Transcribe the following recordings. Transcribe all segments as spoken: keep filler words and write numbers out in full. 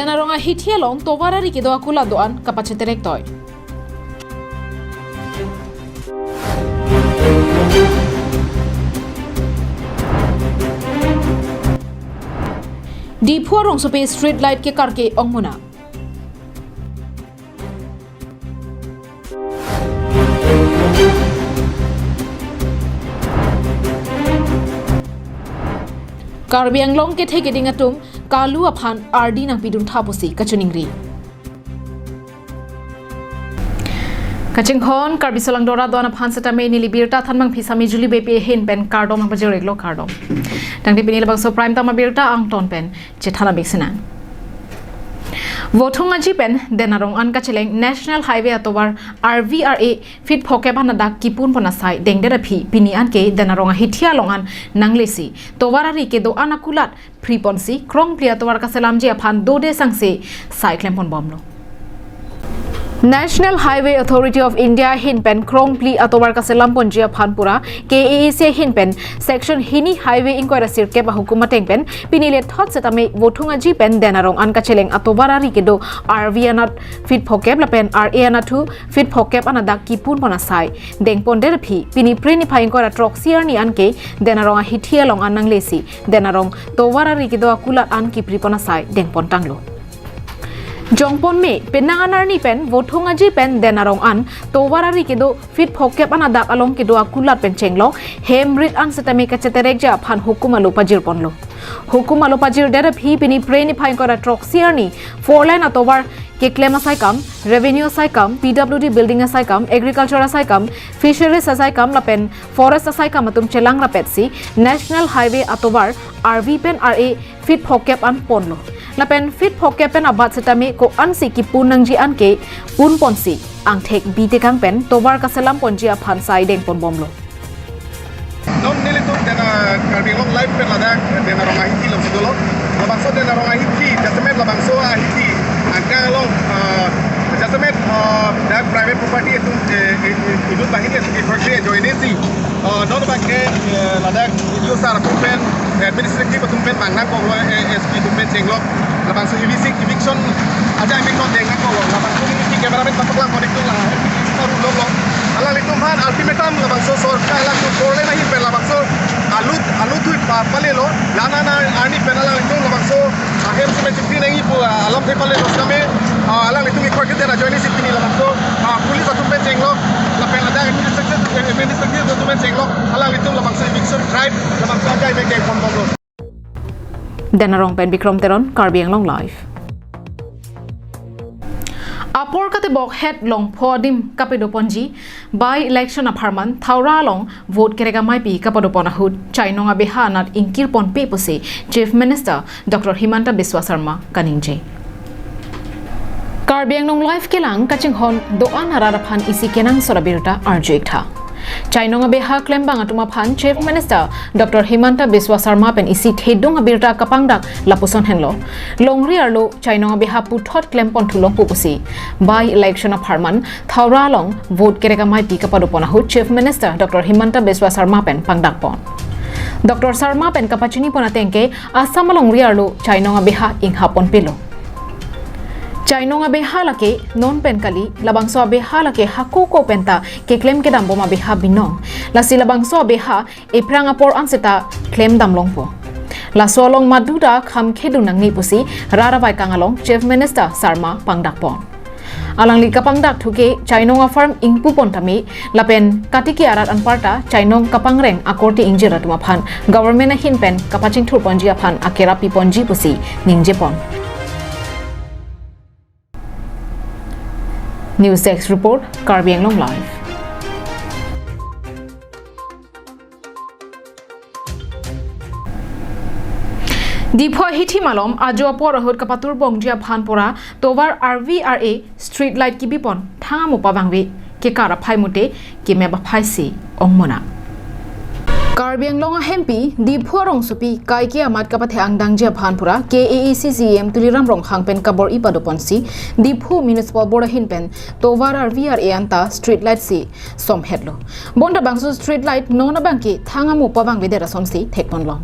Denarong ahithi along tovar ari kedo akulat do-an kapacheterek toi. Diphu arongsopi street light kekarke ongmona. Karbi Anglong kethe keding atum kalu aphan ardi nangpidun tha pusi kachiningri. Kachinghon, Karbi Solang Dora do-an aphan setame neli birta thanbang phisami Juli Beypi ahin pen kardom nangpajir-iklo, kardom. Tangte pini labangso prime time abirta angton pen chethan abik sinang. Vothung Aji pen Denarong an kacheleng National Highway atovar R V R A feet phokep an adak kipunpon asai dengdet aphi pini anke Denarong ahithi along an nanglesi tovar ari kedo-an akulat phriponsi krongpli atovar kaselamji aphan dode sangse sai klemponbomlo. National Highway Authority of India ahin pen krongpli atovar kaselamponji aphan pura K A A C ahin pen Section hini Highway ingkoi ra sirkep ahukum ateng pen pini lethot setame Vothung Aji pen Denarong an kacheleng atovar ari kedo R V anat feet phokep lapen R A anat thu feet phokep an adak kipunpon asai dengpondet aphi pini Phre niphai ingkoi ra throksi arni anke Denarong ahithi along an nanglesi Denarong tovar ari kedo akulat an kipripon asai dengpontanglo. Jongpon me, penang an arni pen Vothung Aji pen Denarong an tovar ari kedo feet phokep an adak along kedo akulat pen chenglok hem rit an setame kacheterekji aphan hukum alo pajirponlo. Hukum alo pajirdet aphi pini Phre niphai ingkoi ra throksi arni four lane atovar keklem asai kam, revenue asai kam, P W D building asai kam, agriculture asai kam, fisheries asai kam lapen forest asai kam atum chelang rapetsi National Highway atovar R V pen R A feet phokep an ponlo. Lapen feet phokep pen abat setame ko-ansi kipun nangji anke punponsi angthek bitekang pen tovar kaselamponji aphan sai dengponbomlo. Non nelitum Dena Karbi Anglong Live pen ladak Denarong ahithi alongsi dolo. Labangso Denarong ahithi, jasemet labangso ahithi angkang along, ah, jasemet, ah, dak private property atum, eh, eh, eh, idut banghini atum ke first ajoine si, ah, non abangke, eh, ladak D D O sir atum pen, administrative atum pen bang nangkoklo, eh, S P atum pen chenglok. Labangso eviction, eviction ajai eviction deng nangkoklo. Labangso neli cameraman papaklangpon-iklo la, eh, saru longlo. Alanglitum aphan ultimatum labangso sorkar alangtum four lane ahin pen labangso alut, alut thui pa, palelo. La-an an arni pen alanglitum labangso ahem semen chipri nangji pu, ah, alamthe palelo setame, ah, alanglitum ingkoi kete ajoine si pini labangso, ah, police atum pen chenglok, lapen ladak administrative, administrative atum pen chenglok, alanglitum labangso eviction drive labangso ajai pen kengponbomlo. Denarong pen Bikrom Teron, Karbi Anglong Live. Apor katebok het longpho adim kapedoponji by-election apharman Thaura along vote kerek amaipi kapadopon ahut chainong abeha anat ingkirponpe pusi Chief Minister Doctor Himanta Biswa Sarma kaningje. Karbi Anglong Live kelang kachinghon do-an arat aphan isi kenangsot abirta arju-ik tha. Chainong abeha klembang atum aphan Chief Minister Doctor Himanta Biswa Sarma pen isi thedung abirta kapangdak lapuson henlo. Longri arlo chainong abeha puthot klempon thulongpo pusi by-election apharman Thaura along vote kerek amaipi kapadopon ahut Chief Minister Doctor Himanta Biswa Sarma pen pangdakpon. Doctor Sarma pen kapachinipon atengke Assam alongri arlo chainong abeha inghaponpelo. Chainong abeha lake non pen kali, labangso abeha lake hako ko penta keklem kedambom abeha binong. Lasi labangso abeha ephrang apor an seta klemdamlongpo. Laso along maduta kham khedun nangne pusi rat avaikang along Chief Minister Sarma pangdakpon. Alangli kapangdak thuke chainong a-farm ingpupon tame lapen katiki arat anparta chainong kapangreng akorte ingjir atum aphan government ahin pen kapachingthurponji aphan akera piponji pusi ningjepon. News Desk Report, Karbi Anglong Live. Diphu ahithi malom ajo apor ahut kapaturponji aphan pura tovar R V R A street light kibipon thang amu pavangve kekar aphai mute kemep aphai si ongmona. Karbi Anglong ahempi Diphu arongsopi kaike amat kapathe angdangji aphan pura K A A C C E M Tuliram Ronghang pen kabor-i padoponsi Diphu Municipal Board ahin pen tovar R V R A anta street light si somhetlo. Bonta bangso street light non abangke thang amu pavangvedet asonsi thekponlong.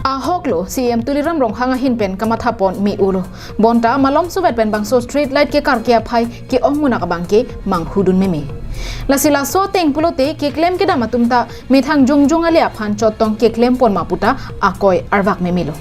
Ahoklo, C E M Tuliram Ronghang ahin pen kamathapon me-olo. Bonta malomsovet pen bangso street light kekarke aphai ke-ong munak abangke manghudun meme. Lasi laso ateng pulote keklem kedam atum ta methang jongjong ale aphan chotong keklem pon ma puta akoi arvak memelo.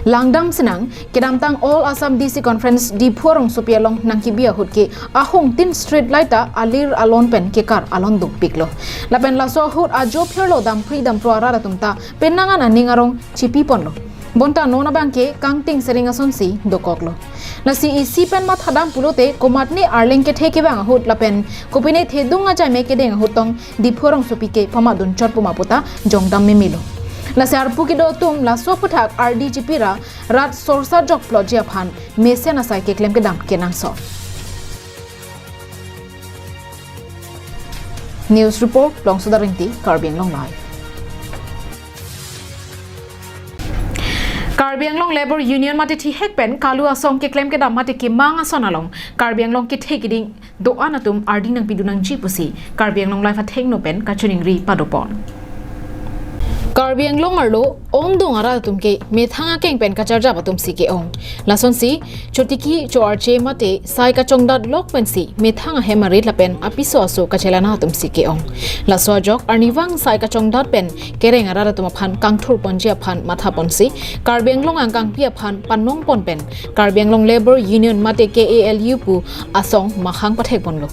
Langdam sinang, kedamtang All Assam D C Conference Diphu arongsopi along nangkebi ahut ke ahung tin street light ta alir alon pen kekar alon dopiklo. Lapen laso ahut ajo phirlo damphri damphro arat atum ta penang an aning arong chipi ponlo. Bonta non abangke kangting sering asonsi dokoklo. Lasi isi pen mathadam pulote komatne arleng kethe kevang ahut lapen kopine thedung ajaime kedeng ahut tong Diphu arongsopi ke pamadun chot pu ma puta jongdam memelo. Lasi arpu kedo atum laso aphuthak ardi chipira rat sorsa jok plotji aphan mesen asai keklem kedam kenangsot. News report, Longsoda Ringti, Karbi Anglong Live. Karbi Anglong Labour Union mate thihek pen kalu asong keklem kedam mate kemang ason along Karbi Anglong kethe kiding do-an atum ardi nangpidun nangji pusi Karbi Anglong Live athengno pen kachiningri padopon. Karbi Anglong arlo ongdung arat atum ke methang akeng pen kacharjap atum si ke-ong. Lasonsi chotiki cho-arche mate sai kachongdat lok pensi methang ahem arit lapen apiso aso kachelana atum si ke-ong. Laso ajok arnivang sai kachongdat pen kereng arat atum aphan kangthur ponji aphan matha ponsi Karbi Anglong angkangpi aphan panong pon pen Karbi Anglong Labour Union mate K A L U pu asong mahang pathek ponlo.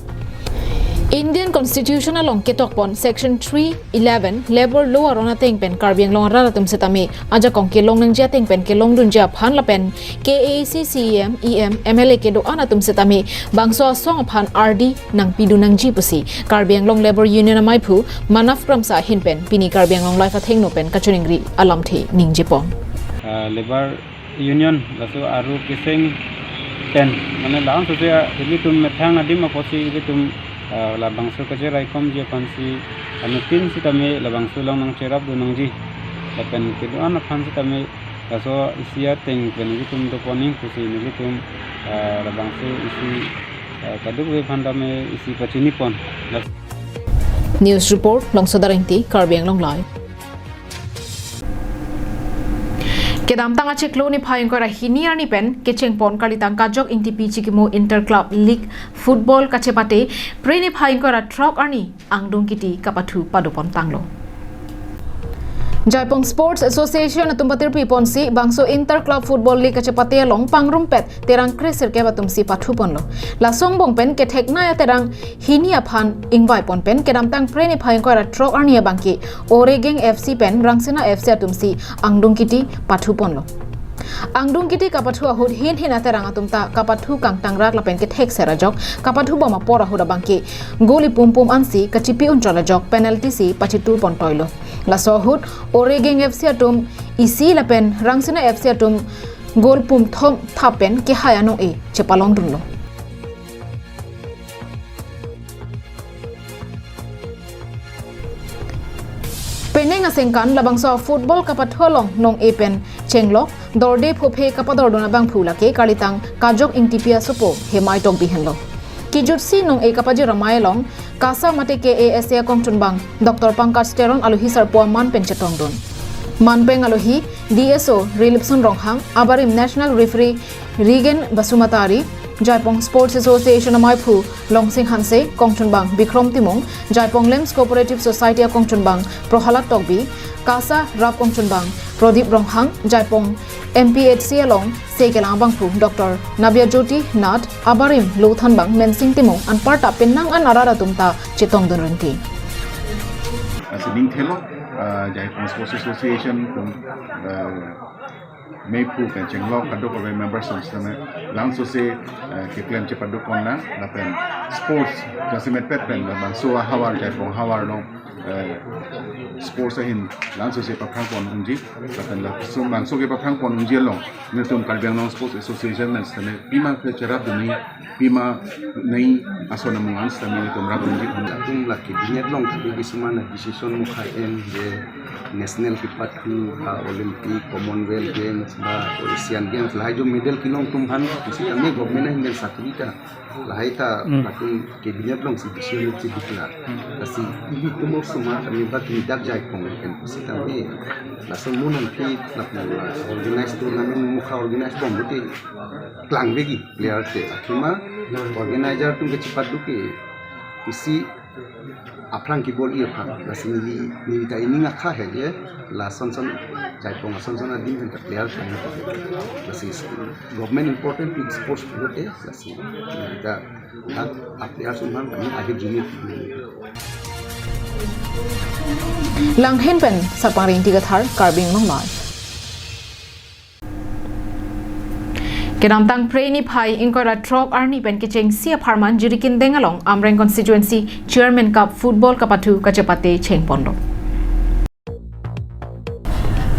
Indian Constitution along ketok pon Section three eleven Labour Law aron ateng pen Karbi Anglong arat atum setame ajakong kelong nangji ateng pen kelongdunji aphan lapen K A A C C E M, E M, M L A kedo-an atum setame bangso asong aphan ardi nangpidun nangji pusi Karbi Anglong Labour Union amaiphu Manav Kramsa ahin pen pini Karbi Anglong Live athengno pen kachiningri alamthe ningjepon. Ah, Labour Union laso aru keseng pen, mane langsose ilitum methang adim apotsi ilitum, ah, labangso kacheraikokji aphansi anuttin sitame labangso along nangcherapdun nangji. Lapen kedo-an aphan sitame laso isi ateng pen ilitum dopon ning pusi nelitum, ah, labangso isi, ah, kadokave aphan tame isi pachini pon. Las- News report, Longsoda Ringti, Karbi Anglong Live. Kedamtang achiklo niphai ingkoi ra hini arni pen kecheng pon kalitang Kajok Ingtipi Chikimo Inter Club League Football kachepate Phre niphai ingkoi ra throk arni angdung kiti kapathu padopon tanglo. Jaipong Sports Association atum patirpi ponsi bangso Inter Club Football League kachepate along pangrumpet terang kre sirkep atumsi pathu ponlo. Laso angbong pen ketheknei aterang hini aphan ingvai pon pen kedamtang Phre niphai ingkoi ra throk arni abangke Oregeng F C pen Rangsina F C atumsi angdung kiti pathu ponlo. Angdung kiti kapathu ahut hin hin aterang atum ta kapathu kangtangrak lapen kethekser ajok kapathu bom apor ahut abangke goli pumpum ansi kachipi unchol ajok penalty si pachitur pon toilo. Laso ahut Oregeng F C atum isi lapen Rangsina F C atum gol pumthom thap pen kehai anong-e chepalongdunlo. Penang asengkan labangso football kapathu along nong-e pen chenglok dorde phophe kapadordun abangphu lake kalitang Kajok Ingtipi asopo Hemai Tokbi henlo. Kijutsi nong-e kapajir amei along KASA mate K A S A akongchunbang Doctor Pankaj Teron alohi sarpo aman pen chetongdun. Manpeng alohi D S O Rilipson Ronghang, abarim National Referee Regen Basumatary, Jaipong Sports Association amaiphu Longsing Hanse, kongchunbang Bikrom Timung, Jaipong Lems Cooperative Society akongchunbang Prohalad Tokbi, KASA rap kongchunbang Prodip Ronghang, Jaipong M P H C along se kelang abangphu Doctor Nabya Jyoti Nath, abarim lothanbang Mensing Timung anparta penang an arat atum ta chetongdun rinti. Lasi ning thelo, ah, Jaipong Sports Association atum, ah, meiphu pen chenglok kadokave members atum sitame langsose, ah, keklem chepaduk pon nang lapen sports jasemet pet pen labangso ahavar Jaipong havar along, eh, sports ahin langsose paphrang pon unji lapen labangso, labangso kepaphrang pon unji along nelitum Karbi Anglong Sports Association pen sitame pima kecherapdun nangji, pima nangji ason amung an sitame nelitum rapdunji. Latum lake binyet along kipi kisuman decision mukhai en je national kepathu ha Olympic, Commonwealth Games, ba Asian Games lahai jo medal kelong atum aphan pusi ami government ahin pen sakri ta lahai ta Hmm. latum cabinet alongsi decision si declare. Lasi ilitum osomar kami ba kini dak Jaipong pen pusi kami lason mo nangpi lapen organize tournament mukha organize bom bote klangvekji player te athema organizer atum ke chepadu ke isi aphrang kebor-i aphan. Lasi neli, neli ta ining akha he je, lason son, Jaipong ason son adim pen ta player kami. Lasi government important to sports bote, lasi neli ta dak a players atum aphan kami akhir juni. Langhin pen Sarpang Ringti Kathar, Karbi Anglong Live. Kedamtang Phre niphai ingkoi ra throk arni pen kechengsi apharman Jirikindeng along Amreng Constituency Chairman Cup Football kapathu kachepate chengponlo.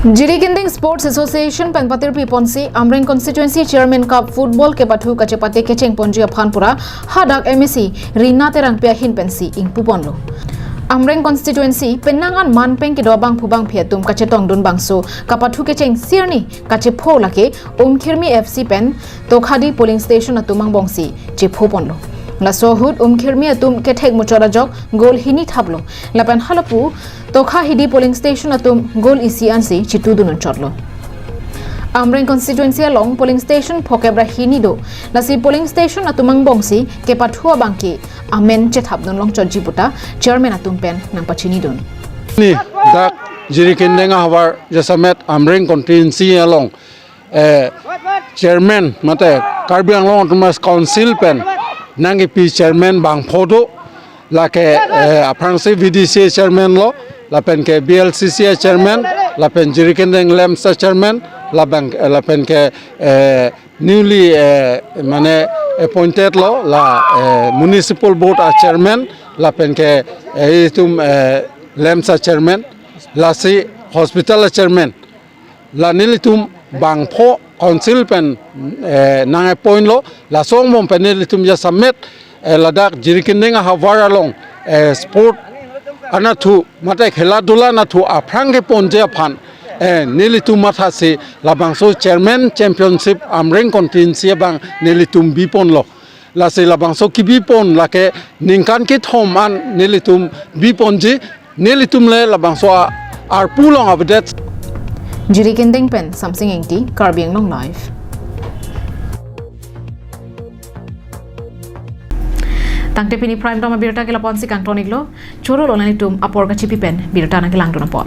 Jirikindeng Sports Association pen patirpi ponsi Amreng Constituency Chairman Cup Football kepathu kachepate kechengponji aphan pura hadak M A C Rina Terangpi ahin pensi ingpuponlo. Amreng Constituency penang an manpeng kedo abangphu bangphi atum kachetongdun bangso kapathu kechengsi arni kachepho lake Umkhirmi F C pen Tokhadi polling station atum angbongsi chephoponlo. Laso ahut Umkhirmi atum kethek muchot ajok goal hini thaplo. Lapen halapu Tokhadi polling station atum goal isi ansi chitudun unchotlo. Amreng constituency along polling station phokep ra hini do. Lasi polling station atum angbongsi kepathu abangke amen chethapdun longchotji puta chairman atum pen nangpachinidun. Ni dak Jirikindeng ahavar jasemet Amreng constituency along, eh, chairman mate Karbi Anglong Autonomous Council pen nangkepi chairman bangpho do, lake, eh, aphrangsi V D C A chairman lo, lapen ke V L C C A chairman, lapen Jirikindeng LAMPS a chairman, lapen, lapen ke, eh, newly, eh, mane appointed lo la, eh, municipal board a chairman, lapen ke, eh, itum, eh, LAMPS a chairman, lasi hospital a chairman. La nelitum bangpho council pen, eh, nang appoint lo, laso angbong pen nelitum jasemet, eh, ladak Jirikindeng ahavar along, eh, sport anatthu mate khela dula anatthu aphrang keponji aphan, eh, nelitum mathasi labangso chairman championship Amreng constituency abang nelitum biponlo. Lasi labangso kebipon lake ningkan kethom an nelitum biponji, nelitum le labangso a-, arpu along avedet. Jirikindeng pen Samsing Engti, Karbi Anglong Live. Tangte pini Prime Time abirta ke lapu-ansi kangton-iklo, choro lo nelitum apor kachipi pen birta nangkelangdun apot.